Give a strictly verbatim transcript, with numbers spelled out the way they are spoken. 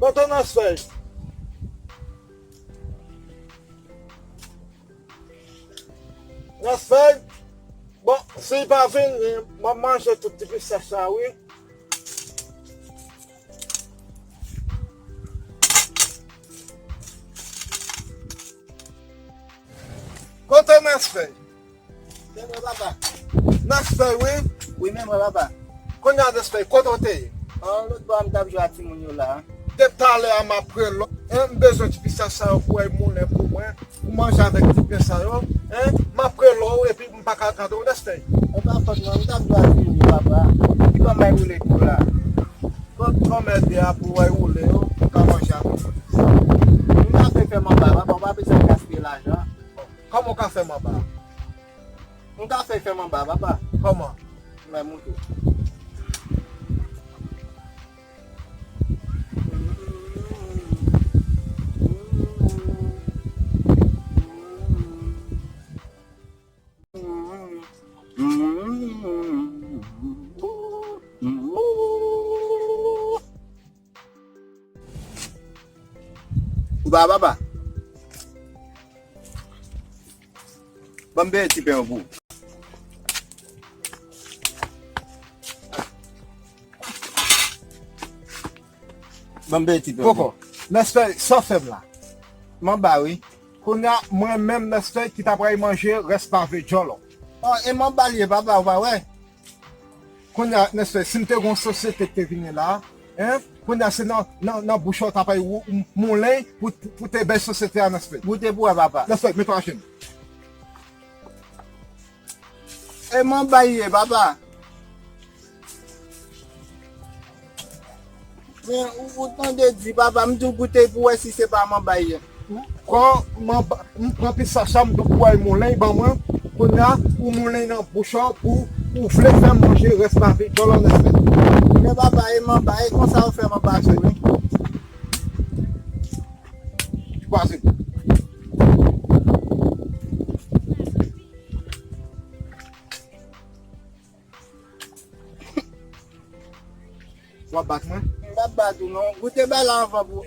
Kote Nèsfèy? Nèsfèy? Bon, si l pa vini, m ap manje tout ti pistach sa, wi. Kote Nèsfèy? Men mwen, papa. Nèsfèy, wi. Wi, men mwen, papa. Kounye a, Nèsfèy, kote w te ye? An, lòt bò a, m t ap jwe ak timoun yo la. Depi talè a, m ap rele w. Hein, m bezwen ti pistach sa yo pou w moulen pou mwen, pou manje avèk ti pen sa yo. Hein, m ap rele w, epi m pa ka tande w, Nèsfèy. E pa fòt mwen, m t ap jwe ak timoun yo, papa. Ki kòman y woule kou la? Kot kòmèdi a pou w woule yo, pou w ka manje avèk yo. M ka fè fèm anba, papa, w pa bezwen gaspiye lajan. Kòman w ka fè m anba? M ka fè fèm anba, papa. Kòman? Mwen montre w. Ou ba papa. Ban m peye ti pen an pou ou. Ban m peye ti pen an pou ou. Poko. Nèsfèy, sa w fè m la? M anba, wi. Kounye a, mwen menm, Nèsfèy, ki ta pral manje rès pave djòlò. Oh, e m anba l ye, papa, ou pa wè? Kounye a, Nèsfèy, si m te gen yon sosyete ki te vini la, hein? Kounye a, se nan, nan, nan bouch ou ta pral wou-, moulen pou, pou te bay sosyete a, Nèsfèy. Goute pou wè, papa. Nèsfèy, mete w ajenou. E m anba l ye, papa. Men ou, ou tande di, papa, m tou goute pou wè si se pa m anba l ye. Kon m anba, m pran pistach la, m tou pou al moulen, ban mwen. Kounye a, ou moulen nan bouch ou, pou ou vle fè m manje rès pave djòlò Nèsfèy. Men papa, e m anba, e konsa ou fè m anba tou, wi. Kwaze. W ap bat mwen? M p ap bat ou non. Goute bay la anvan pou,